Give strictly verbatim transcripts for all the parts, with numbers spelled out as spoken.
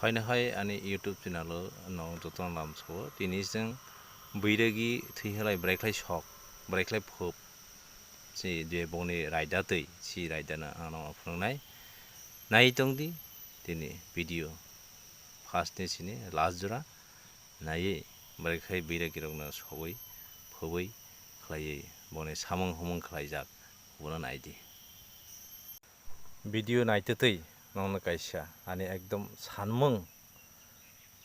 Haino hai ani YouTube channel o no jotono lamsao tini chwng bwragi thwihalai bwraiklai sok, bwraiklai phop si je bongni raida twi si raida no ang no phunuknai. Nai tongdi tini video first ni sini last jora naiwi bwraikhai bwragirokno sogwi phobwi khlaiwi bongni samung humung khlaijak bono naidi. Video naitwtwi nokno kaisa ani ekdom sanmung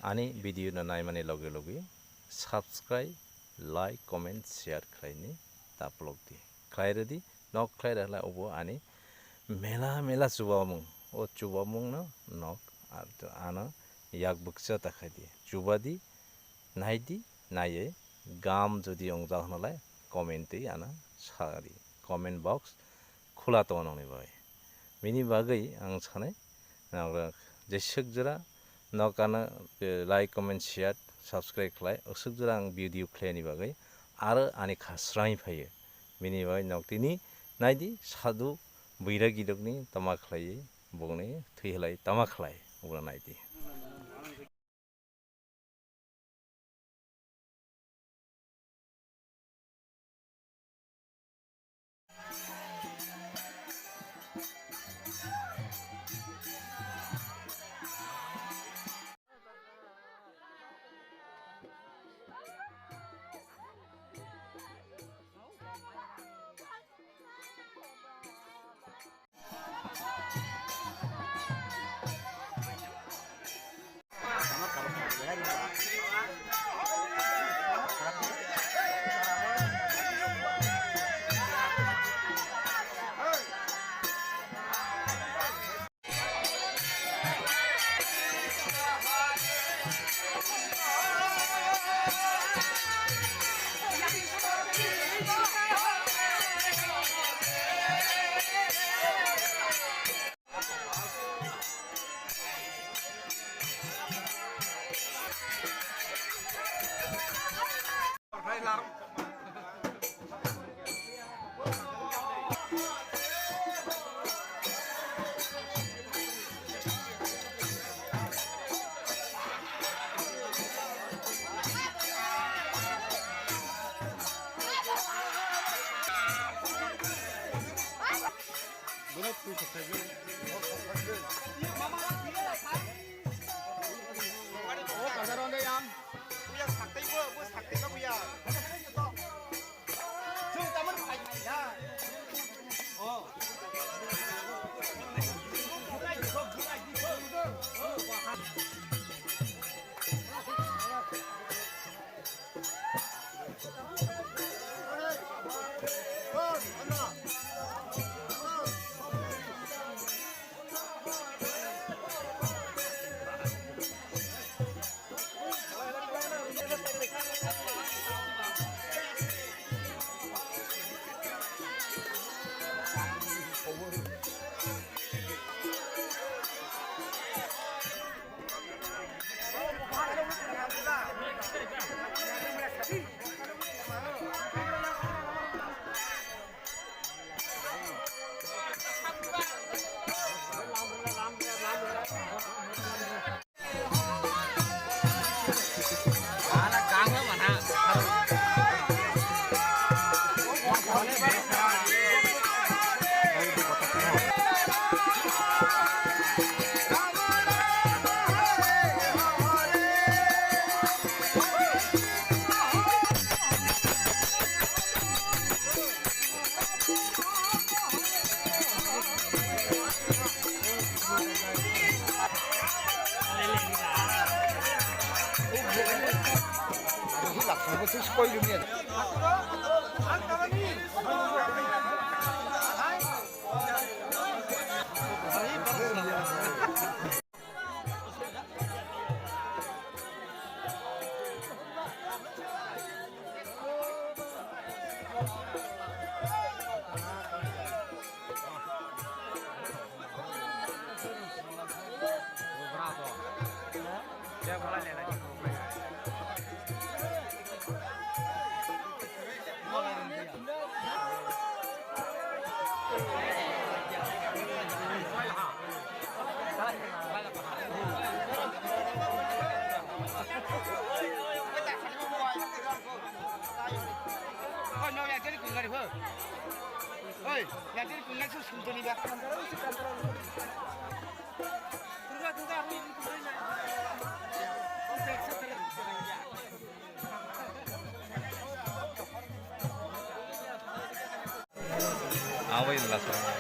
ani video no naimani loge loge subscribe, like, comment, share khlaini tapulok di. Khlai rwdi, nok khlai rwla obo ani mela mela chubamung. O chubamung no nok ar ano yak bukcha ta khai di. Chubadi, naidi, naiye gam jodi wngjak hwnalai comment twi ano sadi. Comment box khula tongo nokni bagwi. Bini bagwi ang sanai, nagra jeswk jora nok ano, eh, like, comment, share, subscribe khlai, uswk jora ang video khlaini bagwi aro ani kha srangwi phaio. Bini bagwi nok tini naidi sadhu bwragirokni tama khlaiwi bongni thwihalai tama khlai obo naidi. Abai last.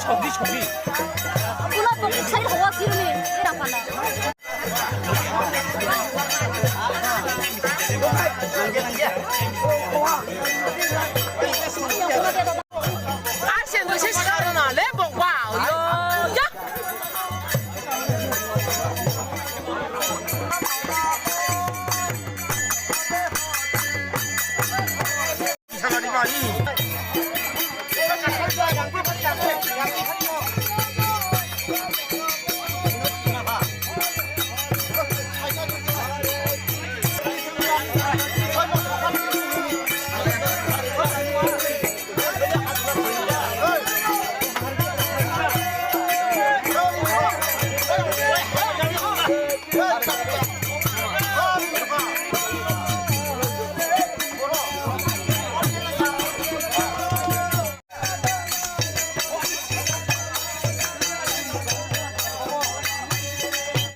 Sogdi, sogdi. Pula pok sari hawa sirni, era pala.